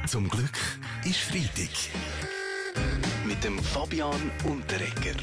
Zum Glück ist Freitag. Mit dem Fabian Unterreger.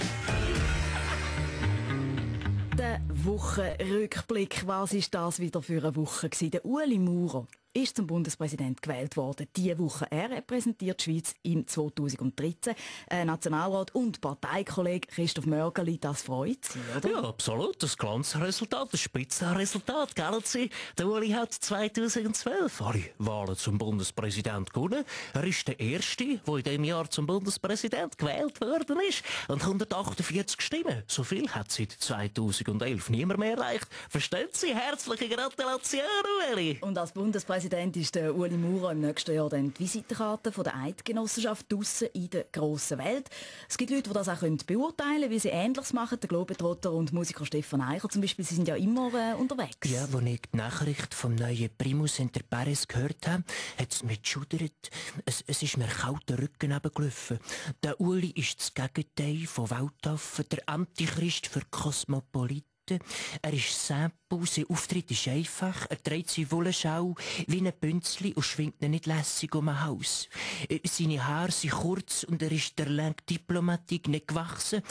Der Wochenrückblick. Was ist das wieder für eine Woche gewesen? Der Ueli Maurer ist zum Bundespräsident gewählt worden. Diese Woche. Er repräsentiert die Schweiz im 2013. Nationalrat und Parteikollege Christoph Mörgeli, das freut Sie, oder? Ja, absolut. Das Glanzresultat, das Spitzenresultat, gell Sie? Der Ueli hat 2012 alle Wahlen zum Bundespräsident gewonnen. Er ist der Erste, der in diesem Jahr zum Bundespräsident gewählt worden ist. Und 148 Stimmen. So viel hat seit 2011 niemand mehr erreicht. Verstehen Sie? Herzliche Gratulation, Ueli! Und als Bundespräsident ist der Ueli Maurer im nächsten Jahr dann die Visitenkarte von der Eidgenossenschaft draussen in der grossen Welt. Es gibt Leute, die das auch beurteilen können, wie sie Ähnliches machen. Der Globetrotter und Musiker Stefan Eicher zum Beispiel, sie sind ja immer unterwegs. Ja, als ich die Nachricht vom neuen Primus Inter Pares gehört habe, hat es mich geschudert. Es ist mir kalt den Rücken runtergelaufen. Der Ueli ist das Gegenteil von Weltaffen, der Antichrist für Kosmopoliten. Er ist simpel, sein Auftritt ist einfach, er trägt seine Wollenschau wie ein Bünzli und schwingt ihn nicht lässig um ein Haus. Seine Haare sind kurz und er ist der langen Diplomatik nicht gewachsen.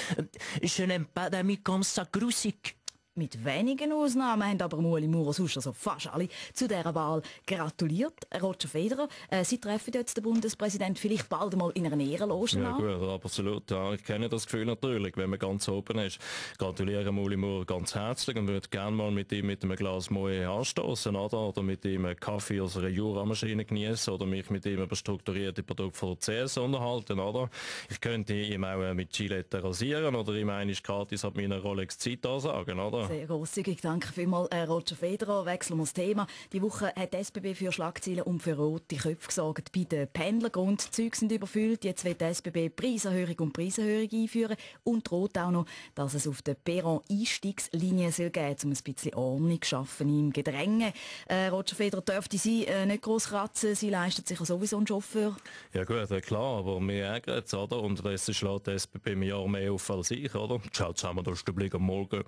Je n'aime pas d'amis comme ça, grusig. Mit wenigen Ausnahmen haben aber Ueli Maurer sonst also fast alle zu dieser Wahl gratuliert. Roger Federer, Sie treffen jetzt den Bundespräsident vielleicht bald mal in einer Ehrenloge Ja an. gut, absolut. Ja, ich kenne das Gefühl natürlich, wenn man ganz oben ist. Gratuliere Ueli Maurer ganz herzlich und würde gerne mal mit ihm mit einem Glas Moe anstoßen, oder mit ihm einen Kaffee aus einer Juramaschine genießen oder mich mit ihm über strukturierte Produkte von CS unterhalten, oder? Ich könnte ihm auch mit Gillette rasieren oder ihm eigentlich gratis ab meiner Rolex Zeit ansagen, oder? Sehr grosszügig, danke vielmals, Roger Federer. Wechseln wir das Thema. Die Woche hat die SBB für Schlagzeilen und für rote Köpfe gesorgt. Bei den Pendlergrundzügen sind überfüllt. Jetzt will die SBB Preiserhöhung und Preiserhöhung einführen und droht auch noch, dass es auf der Perron-Einstiegslinie soll geben, um ein bisschen Ordnung zu schaffen im Gedränge. Roger Federer, dürfte Sie nicht gross kratzen. Sie leistet sich ja sowieso einen Chauffeur. Ja gut, klar, aber wir ärgern jetzt, oder? Unterdessen schlägt die SBB im Jahr mehr auf als ich, oder? Schaut zusammen, da ist der Blick am Morgen.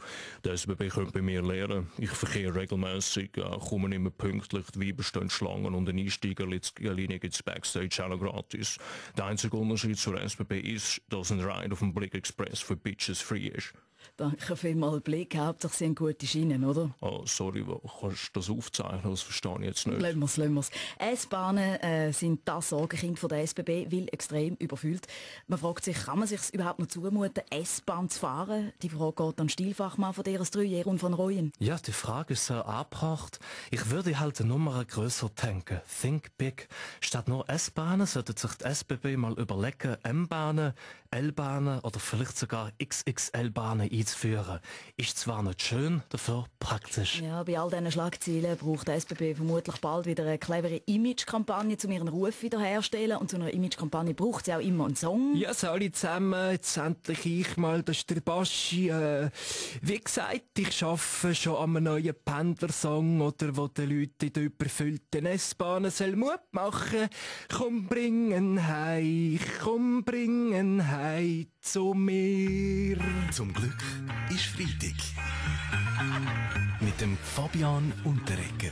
Der SBB könnte bei mir lernen. Ich verkehre regelmäßig, komme immer pünktlich, die Weiber stehen Schlangen und eine Einsteigerlinie gibt es Backstage auch noch gratis. Der einzige Unterschied zur SBB ist, dass ein Ride auf dem Blick Express für Bitches free ist. Danke vielmals, Blick. Hauptsache Sie haben gute Schienen, oder? Oh, sorry, kannst du das aufzeichnen? Das verstehe ich jetzt nicht. Lassen wir's. S-Bahnen sind das Sorgenkind von der SBB, weil extrem überfüllt. Man fragt sich, kann man sich überhaupt noch zumuten, S-Bahn zu fahren? Die Frage geht an Stilfachmann von DRS 3, Jeroen van Rooyen. Ja, die Frage ist sehr abgebracht. Ich würde halt eine Nummer grösser denken. Think big. Statt nur S-Bahnen sollte sich die SBB mal überlegen, M-Bahnen, L-Bahnen oder vielleicht sogar XXL-Bahnen einzuführen. Ist zwar nicht schön, dafür praktisch. Ja, bei all diesen Schlagzeilen braucht die SBB vermutlich bald wieder eine clevere Image-Kampagne, um ihren Ruf wiederherzustellen. Und zu einer Image-Kampagne braucht sie auch immer einen Song. Ja, alle zusammen, jetzt endlich ich mal, das ist der Baschi. Wie gesagt, ich arbeite schon an einem neuen Pendlersong, oder wo den Leuten in den überfüllten S-Bahnen soll Mut machen. Komm, bringen hei zu mir. Zum Glück ist Freitag. Mit dem Fabian Unterreger.